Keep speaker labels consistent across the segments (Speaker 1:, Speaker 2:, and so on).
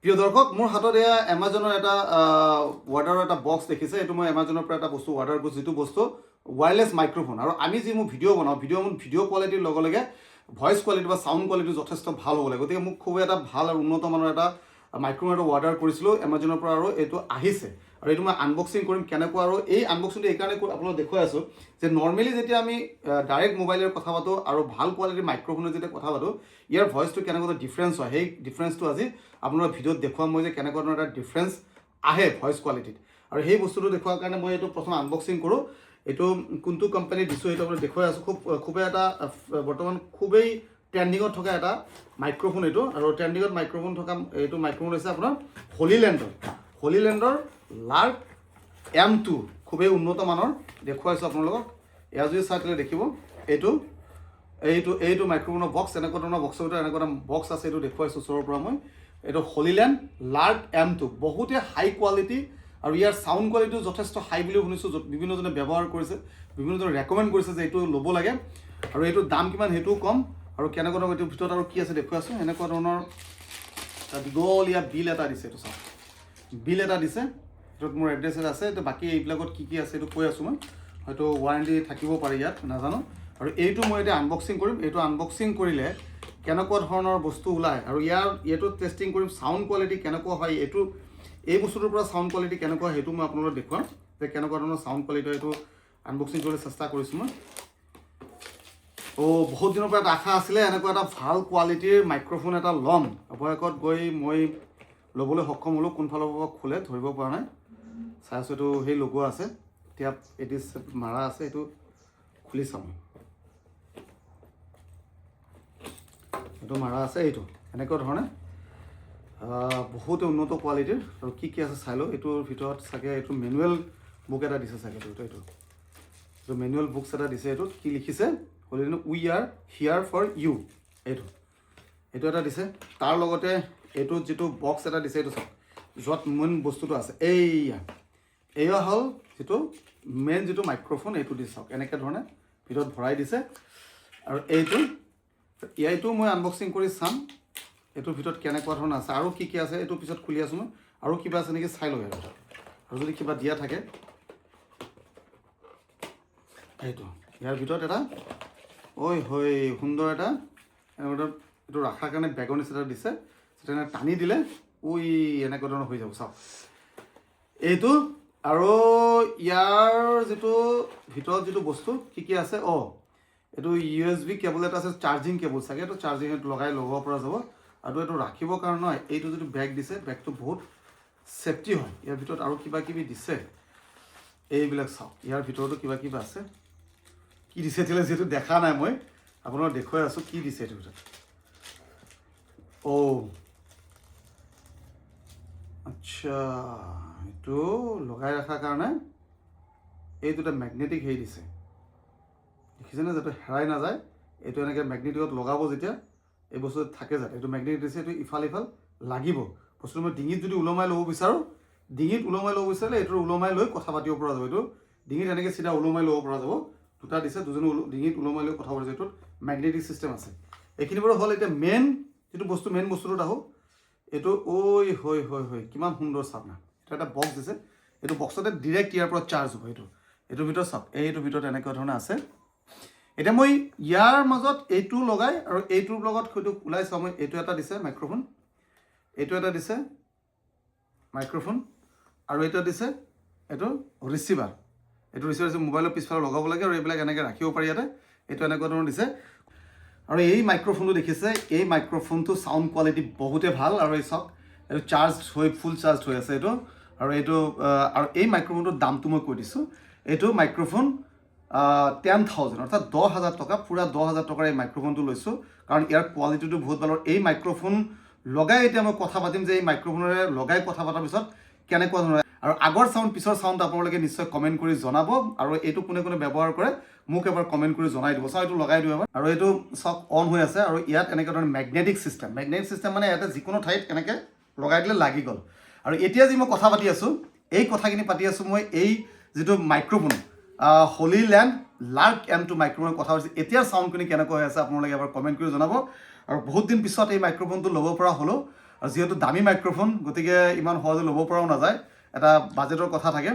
Speaker 1: প্ৰিয় দৰ্শক, মোৰ হাতত এয়া এমাজনৰ এটা অৰ্ডাৰৰ এটা বক্স দেখিছে। এইটো মই এমাজনৰ পৰা এটা বস্তু অৰ্ডাৰ কৰিছোঁ, যিটো বস্তু ৱায়াৰলেছ মাইক্ৰ'ফোন। আৰু আমি যি মোৰ ভিডিঅ' বনাওঁ, ভিডিঅ' কোৱালিটিৰ লগে লগে ভইচ কোৱালিটি বা চাউণ্ড কোৱালিটি যথেষ্ট ভাল হ'ব লাগে। গতিকে মোক খুব এটা ভাল আৰু উন্নত মানৰ এটা মাইক্ৰ'ফোন এটা অৰ্ডাৰ কৰিছিলোঁ এমাজনৰ পৰা আৰু এইটো আহিছে আৰু এইটো মই আনবক্সিং কৰিম কেনেকুৱা। আৰু এই আনবক্সিংটো এইকাৰণে আপোনালোক দেখুৱাই আছোঁ যে নৰ্মেলি যেতিয়া আমি ডাইৰেক্ট মোবাইলেৰে কথা পাতোঁ আৰু ভাল কোৱালিটিৰ মাইক্ৰ'ফোনত যেতিয়া কথা পাতোঁ, ইয়াৰ ভইচটো কেনেকুৱা ডিফাৰেঞ্চ হয়, সেই ডিফাৰেঞ্চটো আজি আপোনালোকৰ ভিডিঅ'ত দেখুৱাম মই যে কেনেকুৱা ধৰণৰ এটা ডিফাৰেঞ্চ আহে ভইচ কোৱালিটিত। আৰু সেই বস্তুটো দেখুওৱাৰ কাৰণে মই এইটো প্ৰথম আনবক্সিং কৰোঁ। এইটো কোনটো কোম্পানী দিছোঁ, সেইটো আপোনাক দেখুৱাই আছোঁ। খুবেই এটা বৰ্তমান খুবেই ট্ৰেণ্ডিঙত থকা এটা মাইক্ৰ'ফোন এইটো। আৰু ট্ৰেণ্ডিঙত মাইক্ৰ'ফোন থকা এইটো মাইক্ৰ'ফোন হৈছে আপোনাৰ হলিলেণ্ডৰ লাৰ্ক M2, খুবেই উন্নত মানৰ। দেখুৱাইছোঁ আপোনালোকক। এয়া যদি চাই তেতিয়াহ'লে দেখিব এইটো এইটো এইটো মাইক্ৰ'ফোনৰ বক্স। এনেকুৱা ধৰণৰ বক্সৰ ভিতৰত এনেকুৱা এটা বক্স আছে, এইটো দেখুৱাইছোঁ ওচৰৰ পৰা মই। এইটো হলিলেণ্ড লাৰ্ক M2, বহুতে হাই কোৱালিটি আৰু ইয়াৰ চাউণ্ড কোৱালিটিও যথেষ্ট হাই বুলি শুনিছোঁ, য'ত বিভিন্নজনে ব্যৱহাৰ কৰিছে, বিভিন্নজনে ৰেকমেণ্ড কৰিছে যে এইটো ল'ব লাগে। আৰু এইটোৰ দাম কিমান সেইটোও কম। আৰু কেনেকুৱা ধৰণৰ এইটোৰ ভিতৰত আৰু কি আছে দেখুৱাইছোঁ। এনেকুৱা ধৰণৰ এটা দীঘলীয়া বিল এটা দিছে। এইটো চাওক, বিল এটা দিছে, এইটোত মোৰ এড্ৰেছ এটা আছে। এইটো বাকী এইবিলাকত কি কি আছে এইটো কৈ আছোঁ মই। হয়তো ৱাৰেণ্টি থাকিব পাৰে ইয়াত, নাজানো। আৰু এইটো মই এতিয়া আনবক্সিং কৰিম। এইটো আনবক্সিং কৰিলে কেনেকুৱা ধৰণৰ বস্তু ওলায় আৰু এইটো টেষ্টিং কৰিম, চাউণ্ড কোৱালিটি কেনেকুৱা হয়, এই বস্তুটোৰ পৰা চাউণ্ড কোৱালিটি কেনেকুৱা হয়, সেইটো মই আপোনালোকক দেখুৱাম যে কেনেকুৱা ধৰণৰ চাউণ্ড কোৱালিটি হয়। এইটো আনবক্সিং কৰিবলৈ চেষ্টা কৰিছোঁ মই। অ', বহুত দিনৰ পৰা এটা আশা আছিলে, এনেকুৱা এটা ভাল কোৱালিটিৰ মাইক্ৰ'ফোন এটা ল'ম। অৱশেষত গৈ মই ল'বলৈ সক্ষম হ'লোঁ। কোনফালৰ পৰা খোলে ধৰিব পৰা নাই, চাই আছোঁ। এইটো সেই লগোৱা আছে, এতিয়া এইটো মাৰা আছে, এইটো খুলি চাওঁ মই। এইটো মাৰা আছে, এইটো এনেকুৱা ধৰণে বহুত উন্নত কোৱালিটিৰ। আৰু কি কি আছে চাই লওঁ। এইটোৰ ভিতৰত চাগে এইটো মেনুৱেল বুক এটা দিছে চাগে। এইটো এইটো এইটো মেনুৱেল বুকছ এটা দিছে। এইটোত কি লিখিছে? "We are here for you." এইটো এটা দিছে। তাৰ লগতে এইটোত যিটো বক্স এটা দিছে, এইটো চাওক, য'ত মেইন বস্তুটো আছে। এইয়া এয়া হ'ল যিটো মেইন যিটো মাইক্ৰ'ফোন, এইটো দি চাওক, এনেকৈ ধৰণে ভিতৰত ভৰাই দিছে। আৰু এইটো মই আনবক্সিং কৰি চাম, এইটোৰ ভিতৰত কেনেকুৱা ধৰণৰ আছে আৰু কি কি আছে। এইটো পিছত খুলি আছোঁ মই। আৰু কিবা আছে নেকি চাই লওঁ ইয়াৰ ভিতৰত আৰু যদি কিবা দিয়া থাকে। এইটো ইয়াৰ ভিতৰত এটা ঐ হৈ সুন্দৰ এটা এনেকুৱা এটা এইটো ৰখাৰ কাৰণে বেগৰ নিচিনা এটা দিছে। তেনেকৈ টানি দিলে ঐ এনেকুৱা ধৰণৰ হৈ যাব। চাওক এইটো। আৰু ইয়াৰ যিটো ভিতৰত যিটো বস্তু কি কি আছে? অঁ, এইটো USB cable এটা আছে, চাৰ্জিং কেবল চাগে। এইটো চাৰ্জিং লগাই ল'ব পৰা যাব। আৰু এইটো ৰাখিবৰ কাৰণে নহয়, এইটো যিটো বেগ দিছে, বেগটো বহুত ছেফটি হয়। ইয়াৰ ভিতৰত আৰু কিবা কিবি দিছে, এইবিলাক চাওক। ইয়াৰ ভিতৰতো কিবা কিবা আছে। কি দিছে এতিয়ালৈ যিহেতু দেখা নাই, মই আপোনাক দেখুৱাই আছোঁ কি দিছে এইটোৰ ভিতৰত। অ' আচ্ছা, এইটো লগাই ৰখাৰ কাৰণে এইটো এটা মেগনেটিক হেৰি দিছে, দেখিছেনে? যাতে হেৰাই নাযায়। এইটো এনেকৈ মেগনেটিকত লগাব যেতিয়া, এই বস্তুটো থাকে যাতে। এইটো মেগনেটিক দিছে, এইটো ইফাল ইফাল লাগিব বস্তুটো। মই ডিঙিত যদি ওলমাই ল'ব বিচাৰোঁ, ডিঙিত ওলমাই ল'ব বিচাৰিলে এইটো ওলমাই লৈ কথা পাতিব পৰা যাব। এইটো ডিঙিত এনেকৈ চিধা ওলমাই ল'ব পৰা যাব। দুটা দিছে, দুজনে ডিঙিত ওলমাই লৈ কথা পাতিছে। এইটোত মেগনেটিক চিষ্টেম আছে। এইখিনি বাৰু হ'ল। এতিয়া মেইন যিটো বস্তু, মেইন বস্তুটোত আহোঁ। এইটো ঐ হৈ হৈ হৈ, কিমান সুন্দৰ চাওক না। এইটো এটা বক্স দিছে। এইটো বক্সতে ডিৰেক্ট ইয়াৰ পৰা চাৰ্জ হ'ব। এইটোৰ ভিতৰত চাওক, এইটোৰ ভিতৰত এনেকুৱা ধৰণে আছে। এতিয়া মই ইয়াৰ মাজত এইটো লগাই আৰু এইটোৰ লগত সেইটো ওলাই চাওঁ মই। এইটো এটা দিছে মাইক্ৰ'ফোন, এইটো এটা দিছে মাইক্ৰ'ফোন আৰু এইটো দিছে এইটো ৰিচিভাৰ। এইটো ৰিচিভাৰ মোবাইলৰ পিছফালে লগাব লাগে আৰু এইবিলাক এনেকৈ ৰাখিব পাৰি ইয়াতে। এইটো এনেকুৱা ধৰণৰ দিছে। আৰু এই মাইক্ৰ'ফোনটো দেখিছে, এই মাইক্ৰ'ফোনটো চাউণ্ড কোৱালিটি বহুতে ভাল। আৰু এই চাওক, এইটো চাৰ্জ হৈ ফুল চাৰ্জ হৈ আছে এইটো। আৰু এই মাইক্ৰ'ফোনটোৰ দামটো মই কৈ দিছোঁ। এইটো মাইক্ৰ'ফোন 10,000, অৰ্থাৎ 10,000 টকা। পূৰা 10,000 টকাৰ এই মাইক্ৰ'ফোনটো লৈছোঁ, কাৰণ ইয়াৰ কোৱালিটিটো বহুত ভাল। আৰু এই মাইক্ৰ'ফোন লগাই এতিয়া মই কথা পাতিম যে এই মাইক্ৰ'ফোনেৰে লগাই কথা পতাৰ পিছত কেনেকুৱা ধৰণৰ আৰু আগৰ চাউণ্ড পিছৰ চাউণ্ড আপোনালোকে নিশ্চয় কমেণ্ট কৰি জনাব। আৰু এইটো কোনে কোনে ব্যৱহাৰ কৰে, মোক এবাৰ কমেণ্ট কৰি জনাই দিব। চাওক, এইটো লগাই দিওঁ এবাৰ। আৰু এইটো চাওক, অন হৈ আছে। আৰু ইয়াত এনেকুৱা ধৰণৰ মেগনেটিক চিষ্টেম। মেগনেটিক চিষ্টেম মানে ইয়াতে যিকোনো ঠাইত এনেকৈ লগাই দিলে লাগি গ'ল। আৰু এতিয়া যি মই কথা পাতি আছোঁ, এই কথাখিনি পাতি আছোঁ মই এই যিটো মাইক্ৰ'ফোন, হলিলেণ্ড লাৰ্ক M2 মাইক্ৰ'ফোনৰ কথা হৈছে। এতিয়াৰ চাউণ্ডখিনি কেনেকুৱা হৈ আছে, আপোনালোকে এবাৰ কমেণ্ট কৰি জনাব। আৰু বহুত দিন পিছত এই মাইক্ৰ'ফোনটো ল'ব পৰা হ'লোঁ। আৰু যিহেতু দামী মাইক্ৰফোন, গতিকে ইমান সহজে ল'ব পৰাও নাযায়, এটা বাজেটৰ কথা থাকে।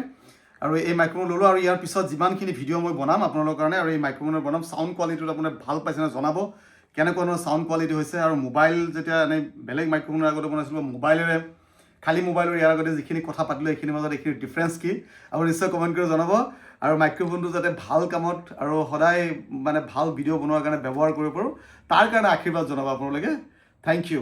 Speaker 1: আৰু এই মাইক্ৰফোন ল'লোঁ আৰু ইয়াৰ পিছত যিমানখিনি ভিডিঅ' মই বনাম আপোনালোকৰ কাৰণে আৰু এই মাইক্ৰফোনৰ বনাম, চাউণ্ড কোৱালিটিটো আপোনাক ভাল পাইছেনে জনাব, কেনেকুৱা ধৰণৰ চাউণ্ড কোৱালিটি হৈছে। আৰু মোবাইল যেতিয়া এনেই বেলেগ মাইক্ৰফোনৰ আগতে বনাইছিলোঁ, মোবাইলেৰে, খালী মোবাইলৰ ইয়াৰ আগতে যিখিনি কথা পাতিলোঁ, এইখিনিৰ মাজত এইখিনি ডিফাৰেঞ্চ কি, আপুনি নিশ্চয় কমেণ্ট কৰি জনাব। আৰু মাইক্ৰফোনটো যাতে ভাল কামত আৰু সদায় মানে ভাল ভিডিঅ' বনোৱাৰ কাৰণে ব্যৱহাৰ কৰিব পাৰোঁ, তাৰ কাৰণে আশীৰ্বাদ জনাব আপোনালোকে। Thank you.